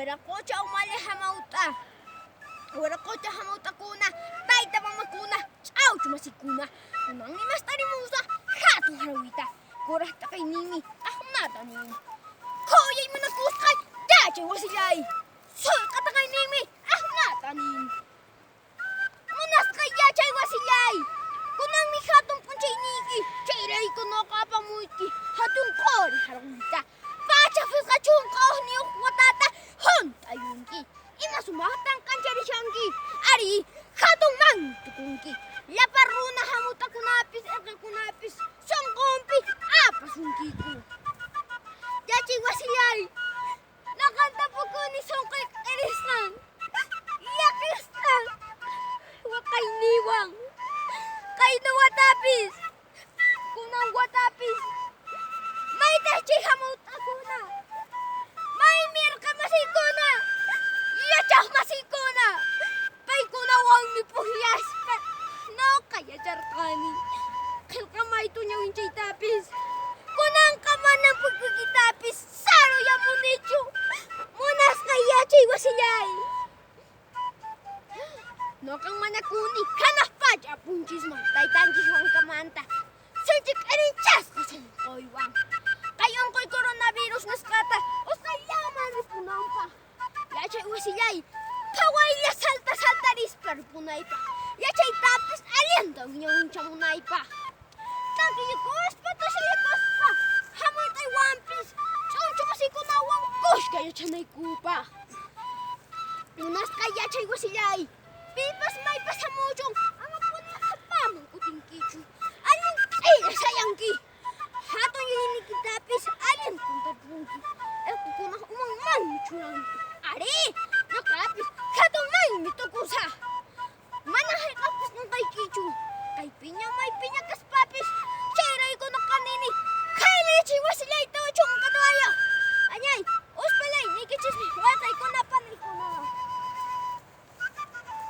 Wiraqocha umalli hamawt'a, wiraqocha hamawt'akuna, tayta mamakuna, ch'awchu masikuna, kunanmi mast'arimusaq hatun harawita, kuraq t'aqayninmi ajnata nin. Khuyay munakusqay yachay wasillay, sullk'a t'aqayninmi ajnata nin. Munasqay yachay wasillay, kunanmi hatun p'unchayniyki, chayrayku noqa apamuyki hatun qori harawita. Pacha 51 watata hunt'ayunki, ima sumaqtan k'ancharishanki, ari hatunmanmi tukunki. Llapa runa hamut'akunapis erqekunapis sonqonpi apasunkiku. Yachay wasillay, noqan tapukuni sonqoy k'irisqan, llakisqan, waqayniywan, qayna watapis, kunan watapis, maytaq chay hamut'akuna, maymi erqe masiykuna, yachaq masiykuna, paykunawanmi pukllaspa noqa yacharqani qhelqa maytu ñawinchaytapis, kunanqa manan pukuykitapis saruyamunichu, munasqay yachay wasillay. Noqan mañakuni hanaq pacha apunchisman taytanchis Huankamanta, sinchi k'irinchasqa sonqoywan, kay unquy coronavirus nisqata usqhayllaman ripunanpaq. Yachay wasillay, phawaylla salta saltarispa ripunaypaq, yachaytapis allinta ñawinchamunaypaq. Takiyikuspa tusuykuspa hamut'aywanpis ch'unchu masiykunawan kuska yachanaykupaq. Munasqay yachay wasillay, pipas maypas hamuchun, amapuni qhepaman kutinkichu, allin q'ella sayanki.